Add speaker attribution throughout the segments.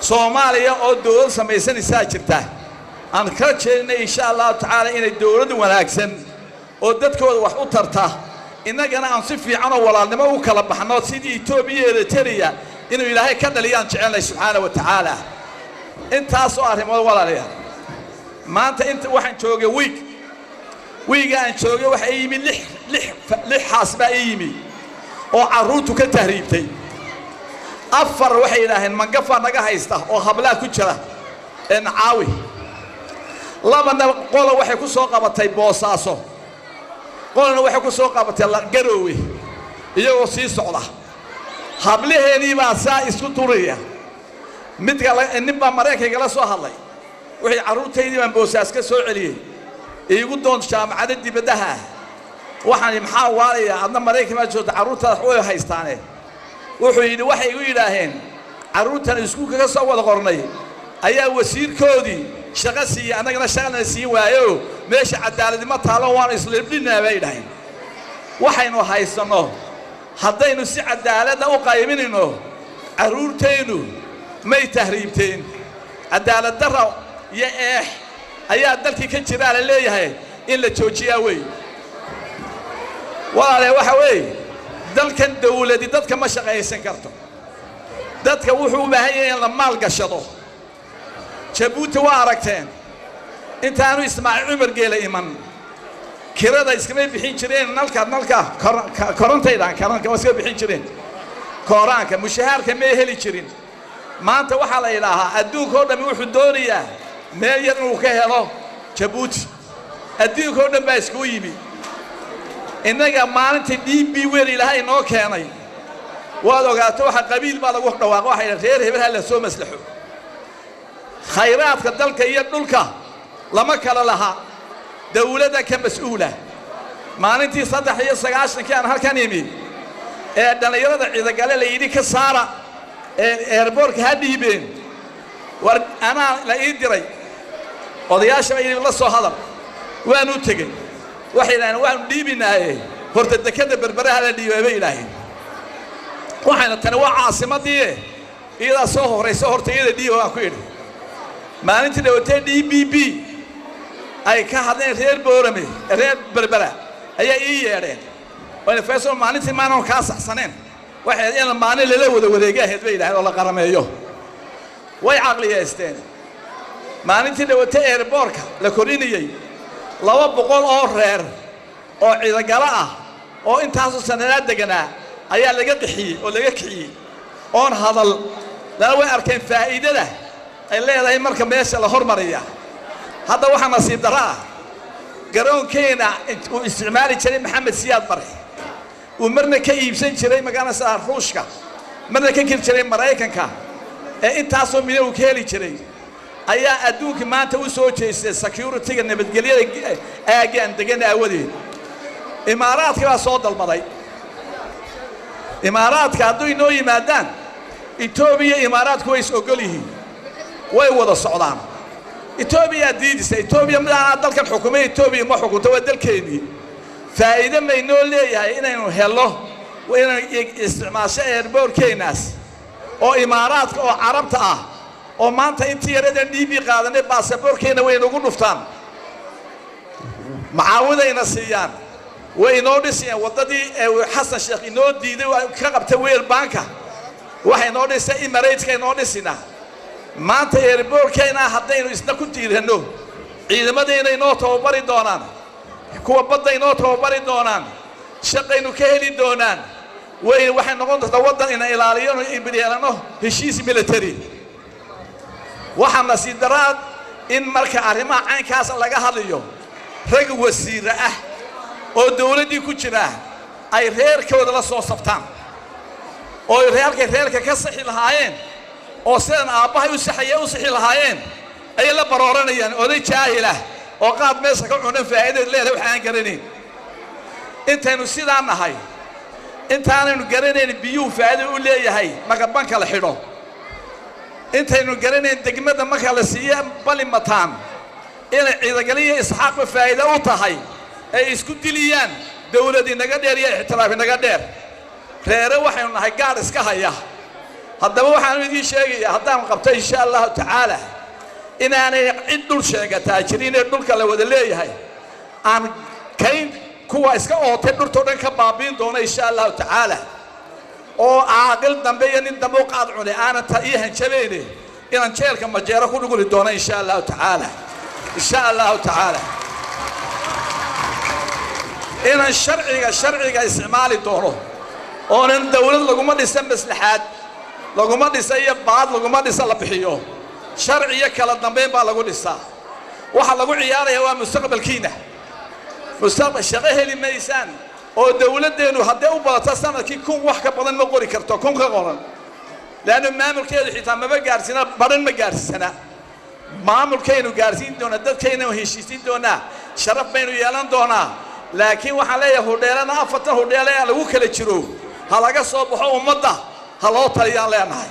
Speaker 1: Soomaaliya oo dowlad samaysanaysaa jirta, aan ka jeedinay insha Allahu tacaala inay dowlad wanaagsan oo dadkooda wax u tarta, innagana aan si fiican oo walaalnimo u kala baxno sidii Etoobiya, Eritrea inuu Ilaahay ka dhaliyaan jecelnay subxaana wa tacaala. Intaasoo arrimood, walaalayaal, maanta inta waxaan joogay wiig, wiiga aan joogay waxaa ii yimi lix xaas baa ii yimi oo carruurtu ka tahriibtay. Afar waxay yidhaaheen mangafaa naga haysta oo hablaa ku jira ee nacaawi. Labana qola waxay ku soo qabatay Boosaaso, qolana waxay ku soo qabatay Garoowe iyagoo sii socda. Hablaheenii baa saa isku turaya. Midka nin baa Maraykanka la soo hadlay, wixii carruurtaydii baan Boosaas ka soo celiyey, iigu doon jaamacado dibaddaha ah. Waxaan maxaa waalayaa, adna Maraykan baa joogta, carruurtaada wax way haystaane. Wuxuu yidhi waxay igu yidhaaheen carruurtan iskuulka ka soo wada qornay ayaa wasiirkoodii shaqo siiyey, annagana shaqana siin waayo, meesha cadaaladnimo taallo waanu islibdhinaa bay yidhaaheen. Waxaynu haysanno haddaynu si cadaaladda u qaybinayno, carruurtaynu may tahriibteen. Cadaalad darra iyo eex ayaa dalkii ka jiraa la leeyahay, in la joojiyaa weeye, walaale. Waxa weeye dalkan dawladi dadka ma shaqaysan karto. Dadka wuxuu u baahan yahay in la maal gashado. Jabuuti waa aragteen, intaanu Ismaaciil Cumar Geela iman kirada iskamay bixin jireen, nalka korontaydaan karanka waa iska bixin jireen, kooraanka mushahaarka may heli jirin. Maanta waxaa la yidhaahaa adduunka oo dhammi wuxuu doonayaa meel yar inuu ka helo Jabuuti. Adduunka oo dhan baa iskugu yimi. Innaga maalintii DP World Ilaahay inoo keenay, waad ogaato, waxa qabiil baa lagu dhawaaqa, waxa yidhaha reer hebel ha la soo maslaxo. Khayraadka dalka iyo dhulka lama kala laha, dawladda ka mas'uula. Maalintii 93-kii aan halkan imi ee dhallinyarada Ciidagale la yidhi ka saara ee airport-ka ha dhiibeen, war anaa la ii diray, odayaasha baa yidhi la soo hadal. Waanu tegey, waxay yidhahdeen waanu dhiibinaaye, horta dekadda Berberaha la dhiibay bay yidhaaheen. Waxayna tani waa caasimaddii, iyadaa soo horraysa, horta iyada dhiiba baan ku idhi. Maalintii dhawatee DBB ay ka hadleen reer Boorame, reer Berbera ayaa ii yeedheen wayna Faysal, maalintii maanan kaa saxsaneen, waxay in maalin lala wada wareega ahayd bay yidhahdeen oo la qarameeyo. Way caqliyeysteen. Maalintii dhawatee airport-ka la korinayey 200 oo reer oo Ciidagalo ah oo intaasoo sananaad deganaa ayaa laga qixiyey oo laga kiciyey oon hadal lana. Way arkeen faa'iidada ay leedahay marka meesha la hormariya. Hadda waxaa nasiib darro ah garoonkeenna uu isticmaali jiray Maxamed Siyaad Bare, uu marna ka iibsan jiray magaalada Ruushka, marna ka keli jiray Maraykanka, ee intaasoo milyan uu ka heli jiray, ayaa adduunka maanta u soo jeestay security-ga, nabadgelyada aaggaan degan aawadeed. Imaaraadka baa soo dalbaday. Imaaraadka hadduu inoo yimaadaan, Etoobiya Imaaraadku way is ogol yihiin, way wada socdaan. Etoobiyaa diidisa. Etoobiya midaanaa dalkan xukumay, Etoobiya ma xukunto, waa dalkeennii. Faa'iide maynoo leeyahay inaynu helno inaynu isticmaasho airport-keennaas oo Imaaraadka oo Carabta ah oo maanta intii yaradan DB qaadanay baasaboorkeenna way nagu dhuftaan, macaawidayna siiyaan, way inoo dhisayaan waddadii ee Xasan Sheekh inoo diiday ka qabtay World Bank-a. Waxay inoo dhisay Emirateska inoo dhisinaa. Maanta airport-keenna haddaynu isna ku diiranno, ciidamadayna inoo tababari doonaan, kuwa badda inoo tababari doonaan, shaqaynu ka heli doonaan. Way waxay noqon doontaa waddan ina ilaaliyo, yeelano heshiis military. Waxaa nasiib daraad in marka arrimaha caynkaas laga hadlayo, rag wasiira ah oo dawladdii ku jira ay reerkooda la soo saftaan oo reerkay reerka ka saxi lahaayeen oo sidan aabbahay u saxaya u sixi lahaayeen ayay la barooranayaan. Oday jaahilah oo qaad meesha ka cunan faa'iidaed leedahay wax aan garanayn. Intaynu sidaa nahay, intaanaynu garanayn biyuhu faa'iida u leeyahay marka banka la xidho, intaynu garanayn degmada marka la siiye Balimataan inay Ciidagaliyo Isxaaqba faa'iida u tahay, ay isku diliyaan dawlad inaga dheer iyo ixtiraaf inaga dheer. Reere waxaynu nahay gaar iska haya. Haddaba waxaanu idiin sheegayaa haddaan qabto insha Allahu tacaala inaanay cid dhul sheegataa jirin ee dhulka la wada leeyahay, aan kayn kuwa iska ootay dhurtoo dhan ka baabiin doono insha Allahu tacaala, oo caaqil dambe iyo nin dambe u qaad cune aanan ta ii hanjabayne inaan jeelka Majeero ku dhuguli doono insha Allahu tacaala. Insha Allahu tacaala inaan sharciga isticmaali doono, oonan dawlad laguma dhisa maslaxaad, laguma dhisa iyo baad laguma dhisa la bixiyo, sharci iyo kala dambayn baa lagu dhisaa. Waxa lagu ciyaaraya waa mustaqbalkiina. Mustaqbal shaqo heli maysaan oo dawladdeennu hadday u badato sanadkii 1000 wax ka badan ma qori karto, 1000 ka qoran, leanna maamulkeedu xitaa maba gaarsiina, baran ma gaarsiisana. Maamulkaynu gaarsiin doonaa, dadkaynu heshiisiin doonaa, sharaf baynu yeelan doonaa. Laakiin waxaan leeyahay hudheelana 40 hudheele ee lagu kala jiro ha laga soo baxo, ummadda ha loo taliyaan leenahay.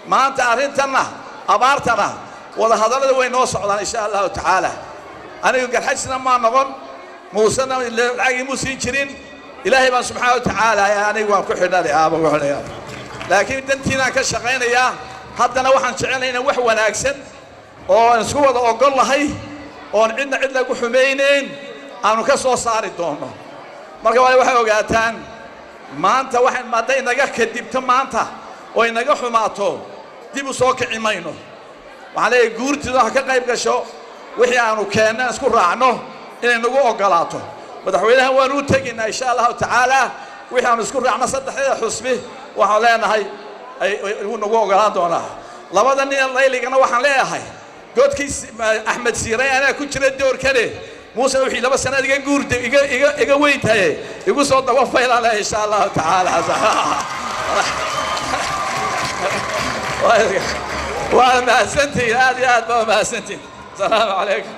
Speaker 1: Maanta arrintanna abaartana wada hadallada way noo socdaan insha Allahu tacaala. Anigu Garxajisna maa noqon, Muusena lacag imuu siin jirin. Ilaahay baan subxaana wa tacaala anigu waan ku xidhanay, aaba ku xidhanaya, laakiin dantiinaan ka shaqaynayaa. Haddana waxaan jecelnay inaan wax wanaagsan oo aan isku wada ogol lahay oon cidna cid lagu xumaynayn aanu ka soo saari doono. Marka waa waxay ogaataan maanta waxay hadday inaga kadibto maanta oo inaga xumaato dib u soo kici mayno. Waxaan leeyahay guurtida ha ka qayb gasho wixii aanu keenna isku raacno inay nagu ogolaato. Madaxweynahan waanu u tegaynaa insha Allahu tacaala wixii aanu isku raacno saddexdeeda xusbi, waxaan leenahay wuu nagu ogolaan doonaa. Labada nin layligana waxaan leeyahay godkii Axmed Siiray anaa ku jira doorkane, Muuse wixii 2 sanaad iga guurda iga weyn tahay igu soo daba faylaan leeyahay insha Allahu tacaala. Waa mahadsantihiin, aad iyo aad baa mahadsantihiin. Asalaamu calaykum.